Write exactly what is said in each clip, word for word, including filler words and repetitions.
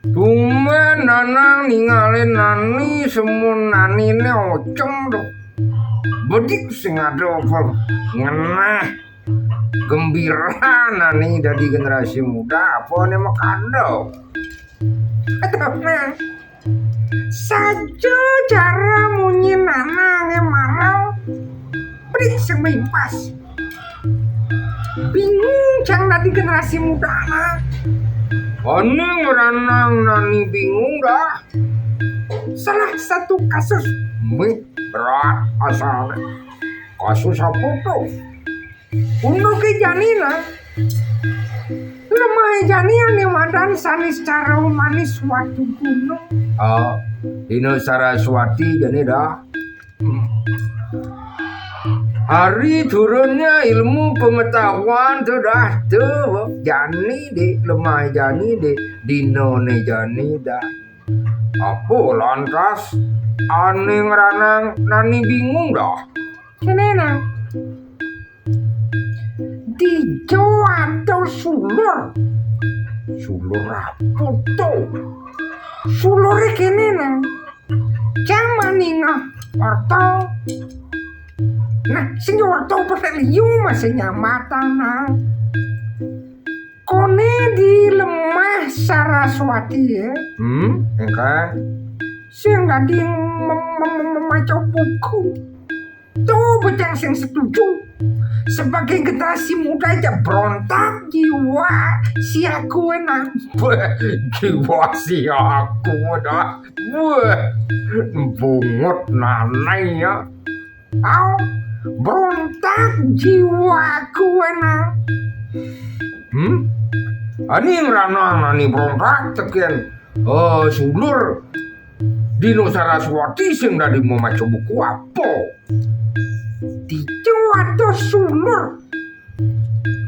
Tumben Nanang ningalin Nani, semun Naniné ocem to. Bedik sing ada apa? Ngenah. Gembira Nani dadi generasi muda, apa né makada? Aduh, Nang. Saja cara munyi Nanangé marau, bedik sing maimpas. Bingung cang dadi generasi muda, Nang. Ané ngranang Nani bingung dah. Salah satu kasus, mih, berat asalné. Kasus apa to? Unduké jani, Nang. Lemahé jani ané madan sanis cara manis watu gunung. Ah, dina Saraswati jani dah. Hmm. Ari turunnya ilmu pengetahuan to dah to. Jani dé, lemahé jani dé, dinané jani dah. Apa lantas ané ngranang Nani bingung dah? Kéné, Nang. Dija ada sulur. Sulur apa to? Suluré kéné, Nang. Cang maningeh orta. Nah, sing orta petek liu masih nyamatan, Nang. Koné di lemah Saraswati ya. Hmm, engké. Sing dadi mem-, mem-, mem-, memaca buku. Tuh, bocah sing setuju. Sebagai generasi muda aja berontak jiwa si aku enak. Wah, jiwa si aku dah. Wah, bungut nanai ya. Au, berontak jiwaku enak. Hmm? Ani ngranang Nani berontak tekén, eh, sulur dina Saraswati sing dadi mamaca buku apa? Dija ada sulur.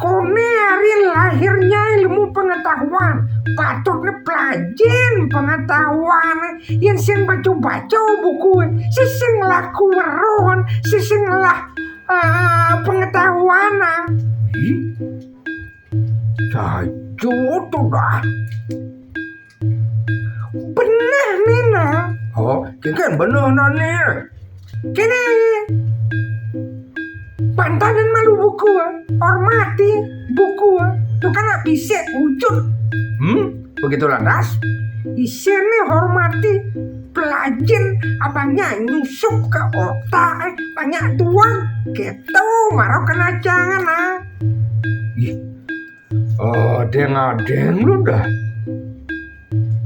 Koné ari lahirnya ilmu pengetahuan. Patutné pelajin pengetahuan. Yén sing baca-baca buku, sing laku weruh, sing lah, eh, pengetahuan. Ih, saja to dah. Beneh, Nina. Oh, kénkén beneh, Nani. Kéné. Pantanan malu buku, hormati buku. Tuh kan bisa wujud. Hmm, begitu lantas? Isiné hormati, pelajin, abangnya nyusup ke otak, eh, banyak tuan. Gitu, marah kena jangan, ah. Ih, adéng-adéng lu dah.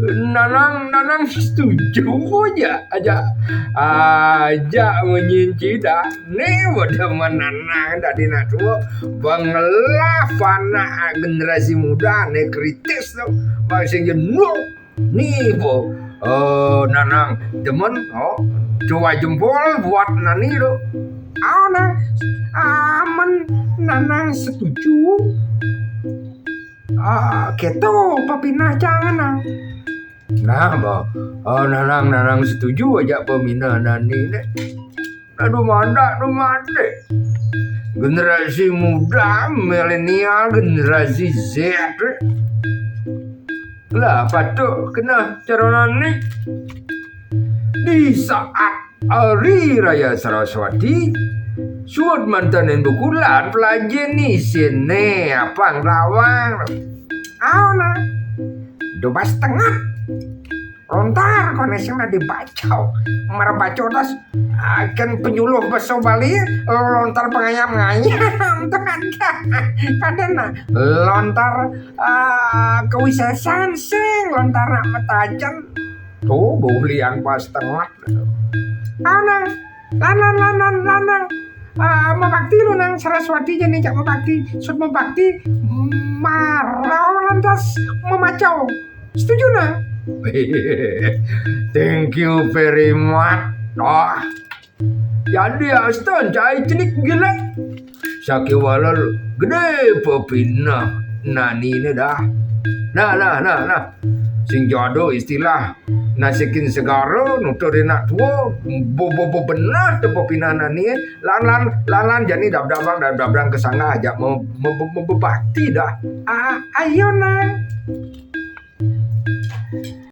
Nanang, Nanang setuju aja, aja, aja menyinci dah. Né, wadah menanang dadi nak tua, bangelah panak generasi muda, né kritis to, bang sing jenuh. Ni, po, eh, Nanang demen, oh, coba jempol buat Nani to. Au, nah, amen Nanang setuju. Ah, kéto pepineh jangan, nah. Nah, ba, eh, Nanang, Nanang setuju aja pepineh Nani né. Aduh, mada, aduh, mada. Generasi muda, milenial, generasi Z. Lah, patut kena cara Nani. Di saat Hari Raya Saraswati, suud mantenin buku lan pelajin isiné apang tawang. Au, nah. Dua belas setengah. Lontar koné sing dadi baca. Mara baca tas, ah, kén penyuluh basa Bali, lontar pengayam-ngayam. Tuh ada. Ada, nah. Lontar, ah, kewisésan sing, lontar nak metajen. Tuh, bau liang pas tengah. Au, Nang. Lanang, lanang, lanang. Ah, mabakti lu, Nang, Saraswati jani jak mabakti. Suud mabakti, marau lantas mamacau. Setuju, Nang? Thank you very much. Ah. Jadi, Aston, cai cenik gila. Sakéwala gedé pepineh Naniné dah. Nah, nah, nah, nah. Sing jado istilah nasikin segara, nuturin nak tua, bo-, bo-, bo-, beneh to pepineh Naniné, lan, lan, lan, lan, jani dab-dabang, dab-dabang kesanggah ajak me-, me-, me-, me-, mebakti dah. Ah, ayo, Nang.